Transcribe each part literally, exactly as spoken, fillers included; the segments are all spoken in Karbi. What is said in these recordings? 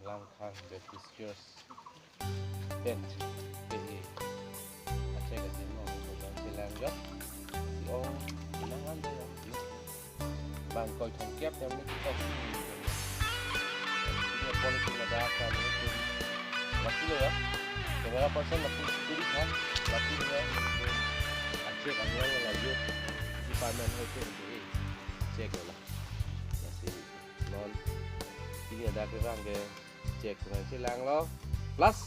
Langkhang Baptist Church pen pe-e achek adim along program chelang jo. Si ong nang an jo. Bang koi thom kep yang ni kita si. Ini politik ada kan itu. Laki lo ya. Camera person laki kiri kan. Laki lo ya. Achek anyang la youth department ho itu. Check lo la. Lasi non pini ladak kevangke check nangchelanglo. Plus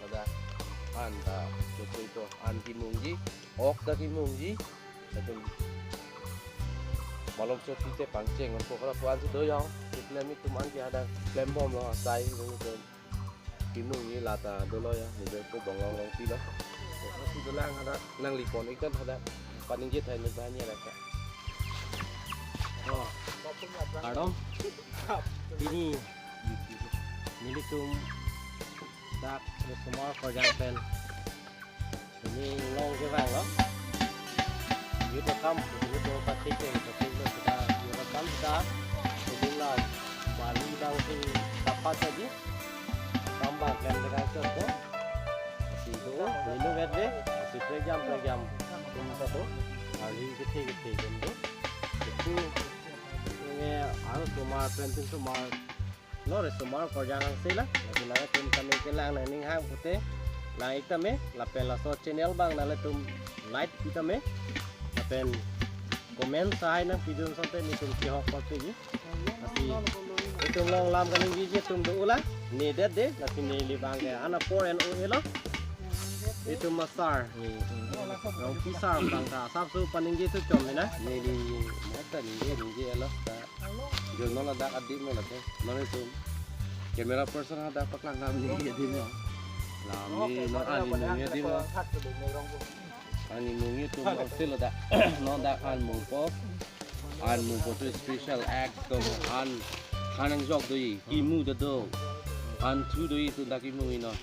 ladak an ta chotoi to, an kimungji, ok ta kimungji. Latum malom chotoi te pangcheng ko kra puan si do yong. Iklem itum an ke hadak klembomlo, sai itum kimungji lata dolo ya, ni do ko bonglong long pilo. Ko si dolang hadak nanglipon ikan hadak paningje thai ni banyak rasa. Oh, kardom. Pini nelitum dak resomar Karjang pen. Pini inglong kevanglo. Youth akam, youth party ke, party ke kita youth akam kita. Pini la bali bang si kapat aja. Kam bang klem dengan satu. Si do, linu vet de. Si program program. Tum satu. Hari kita kita tum do. Itu ini harus cuma penting cuma lo resomar Karjang hang sila. Lagi nangtum kami kelang nangning hang pute. Lang ik tame, lapen laso channel bang nanglitum like ik tame. Lapen comment sai nangpidun sonte nelitum kehok korte ji. Lasi itum along lam kaningje ji itum do ula. Ne det de, lasi neli bang ke ana por en o elo. Itum asar. Rongpi sar bang ta asap su paningje tu chom na. Neli mata ningje ningje elo ta. Jo non ladak adim lo lake. Non itum camera person hadak paklang nam ni adim lo. Lami non an imung adim lo. An imung itum lo silo dak. Non dak an mungpo. An mungpo tu special act tum an hanang jok doi. Kimu do do. An thu doi tu dak kimu ino.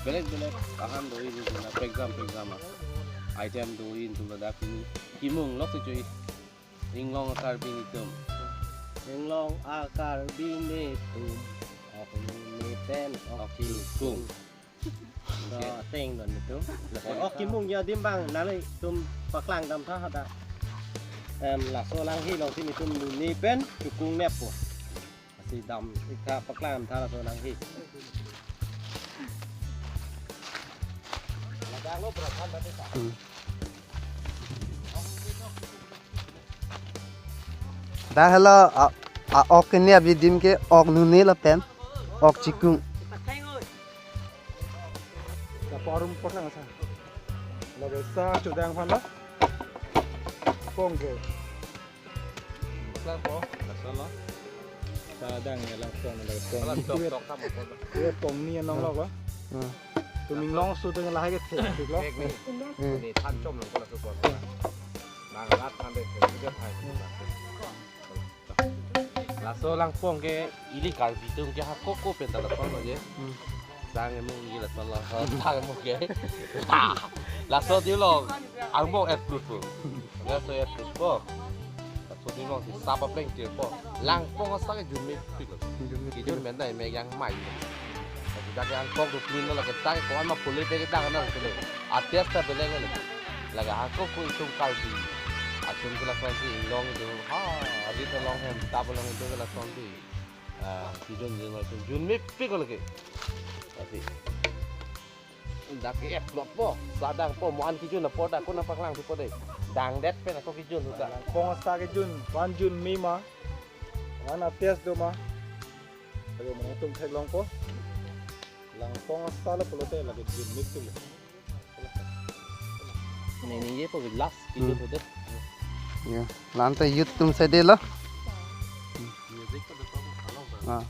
Belek belek ahan doi tu na program program a. Item doi tu ladak kimu. Kimung lok si chui. Inglong a-Karbi netum. Inglong a-Karbi netum. Ok nune pen ok chikung. Do ateng do netum. Lapen ok kimung adim bang nanglitum paklang dam tha hadak. Em, laso alangli along si netum nune pen chikung neppo. Lasi dam ik tha paklang tha laso alangli. Hmm. Dak helo a, a ok kene abidim ke ok nune lapen ok chikung. Laparum paklang sa. Lage sa chudang phan lo. Pong ke. Lang po, lason lo. Sadang ya lang pong, lang pong. Lang tok tok kamu po. Iya pong ni anong lo. Hmm. Tum inglong su teng lahai ke thek thek lo. Thek ni. Hmm. Ni than chom lang ko laso po. Nang rat than de ke juga thai. Laso lang pong ke ili Karbi atum ke hakoko pen ta lason lo je. Hmm. Sang emu ili lason lo. Sang emu ke. Laso di lo. Angbong approve po. Laso approve po. Laso di lo si sapa pleng tir po. Lang pong asa ke jun mepik lo. Jun mepik. Kijun pen dai me yang mai. Lake dak ke angkok do plin lo lake dak ke ko-an ma pule pe ke dak nang pule. Ates ta belek lo. Lake hakoko itum Karbi atum ke lason si inglong itum. Ha, adi ta long hem, tap long itum ke lason si. Ah, kijun jun ma itum. Jun mepik lo ke. Tapi dak ke upload po, sadang po, mo an kijun apor dak ko nangpaklang si po de. Dang det pen ako kijun sudah. Pong asa kijun, wan jun me ma. Wan ates do ma. Ayo, mana itum theklong po. Lang pong asa lo pulote lake jun mepik lo. Nini ye po last video Hmm. po de. Ya, la-an ta youth atum side lo. Music po de po, along po. Ah.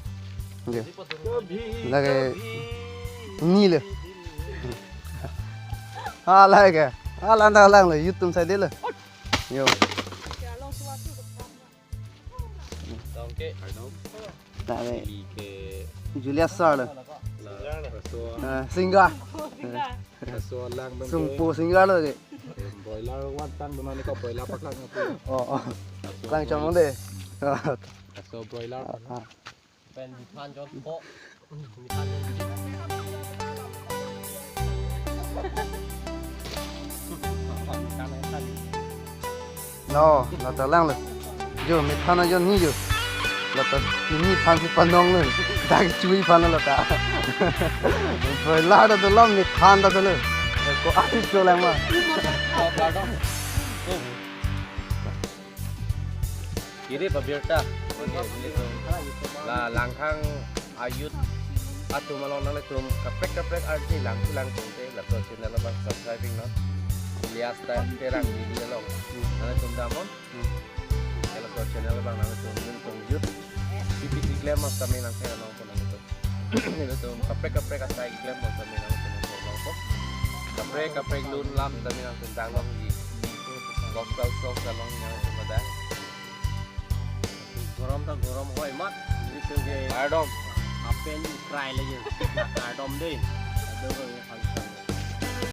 Oke. Lake ni le. Ah, lake. Ah, la-an ta lang le youth atum side lo. Yo. Dong ke. Dong. Dame. Ili ke Julius sir lo. La, laso, Eh, singer. Laso lang dong ke. Sungpo singer lo ke. Eh, broiler wan tang dona ni ko broiler paklang apu. Oh, oh. Laso Lang chong broil-, de. Laso broiler. Ah, ah. Pen mithan jon pho. Mithan jon. No, lata lang lo. Jo, mithan ajon ni jo. Lata ini phan si panong lo. Dak chui phan lo lata. Boila ta dolom mithan ta lo. Ko atis ko lang ma. Kiri pabirta. Oke, ilitum. La Langkhang a-youth atum along nanglitum kaprek kaprek arti lang lang tungte laso channel abang subscribing non. Ilyas ta Terang di along. Nanglitum damnon. Laso channel abang nanglitum, nelitum youth P P C klem mas kami nang kaya nong ko nanglitum. Nelitum kaprek kaprek asai klem mas kami nang ko nang ko nang ko. Kaprek kaprek lun lam kami nangtum dang long di gospel song kalong nangtum ada. Gorom ta gorom hoi mat. Nelitum ke Kardom. Apen krai lagi. Kardom deh. Aduh.